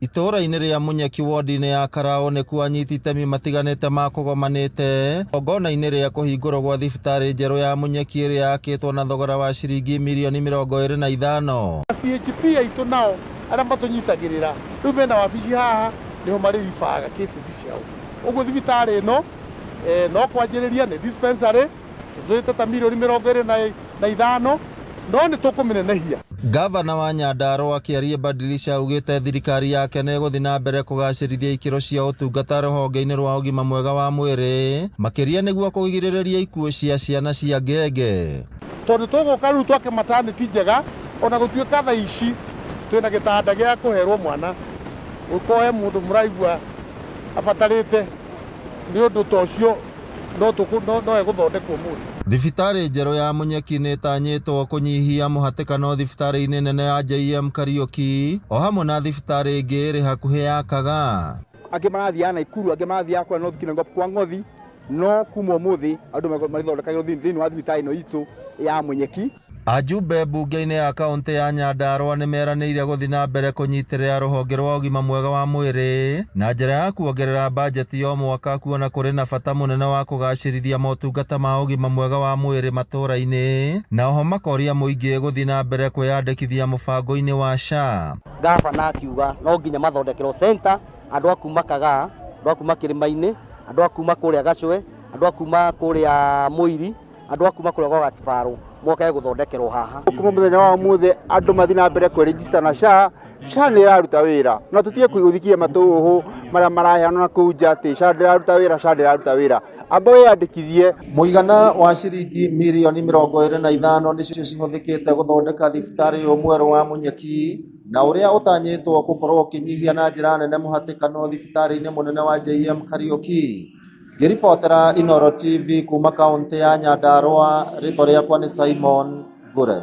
Itũũra-inĩ rĩa Munyeki wodi-inĩ ya Karaũ nĩkuo anyiti itemi matiganĩte makũgomanĩte igongona-inĩ rĩa kũhingũrwo gwa thibitarĩ njerũ ya Munyeki ĩrĩa yakĩtwo na thogora wa ciringi mirioni 25. CHP aitũ nao arĩa matũnyitagĩrĩra rĩu mena wabici haha nĩho marĩribaga cases ciao. Ũguo thibitarĩ ĩno no kwanjĩrĩria nĩ dispensary tũtũrĩte ta mirioni 25 no nĩ tũkũmĩnenehia. Ngavana wa Nyandarua Kĩarie Badilisha augĩte thirikari yake nĩ ĩgũthiĩ na mbere kũgacĩrithia ikĩro cia ũtungata rũhonge-inĩ rwa ũgima mwega wa mwĩrĩ makĩria nĩguo kũgirĩrĩria ikuũ cia ciana cia ngenge. Tondũ tũgũka rĩu twake maternity njega ona gũtuĩka thaa ici twĩna gĩtanda gĩa kũherwo mwana ũkoe mũndũ mũraigua abatarĩte nĩ ũndũ ta ũcio no no egũthondekwo mũndũ. Thibitarĩ njerũ ya Munyeki nĩ ĩtanyĩtwo kũnyihia mũhatĩkano thibitarĩ-inĩ nene ya JM Kariuki o hamwe na thibitarĩ ĩngĩ ĩrĩ hakuhĩ ya Kagaa. Angĩ marathiaga Naikuru, angĩ marathiaga kũrĩa North Kinangop kwa Ng'othi, no kuma ũmũthĩ andũ marĩthondekagĩrwo thĩinĩ wa thibitarĩ ĩno itũ ya Munyeki. Ajumbe mbunge-inĩ ya kaũntĩ ya Nyandarua nĩ meranĩire gũthiĩ na mbere kũnyitĩrĩra rũhonge rwa ũgima mwega wa mwĩrĩ na njĩra ya kuongerera bajeti o mwaka kuona kũrĩ na bata mũnene wa kũgacĩrithia motungata ma ũgima mwega wa mwĩrĩ matũũra-inĩ na oho makoria mũingĩ gũthiĩ na mbere kwĩyandĩkithia mũbango-inĩ wa SHA. Gavana akiuga no nginya mathondekerwo center andũ a kuma Kagaa, andũ a kuma Kĩrĩma-inĩ, andũ a kuma kũrĩa Gacwe, andũ a kuma kũrĩa Mũiri, andũ a kuma kũrĩa gwa Gatibarũ moke gũthondekerwo haha. Kuma mũthenya wa ũmũthĩ andũ mathiĩ na mbere kwĩregister na SHA. SHA nĩ ĩraruta wĩra no tũtige gũthikia matũhũhũ marĩa maraheanwo na kũu nja atĩ SHA ndĩraruta wĩra, SHA ndĩraruta wĩra. Amba wĩyandĩkithie. Mũigana wa ciringi mirioni 25 nĩcio cihũthĩkĩte gũthondeka thibitarĩ ũyũ mwerũ wa Munyeki na ũrĩa ũtanyĩtwo gũkorwo ũkĩnyihia na njĩra nene mũhatĩkano thibitarĩ-inĩ mũnene wa JM Kariuki. Ngĩribotera Inooro TV kuma kaũntĩ ya Nyandarua, rĩtwa rĩakwa nĩ Simon Ngure.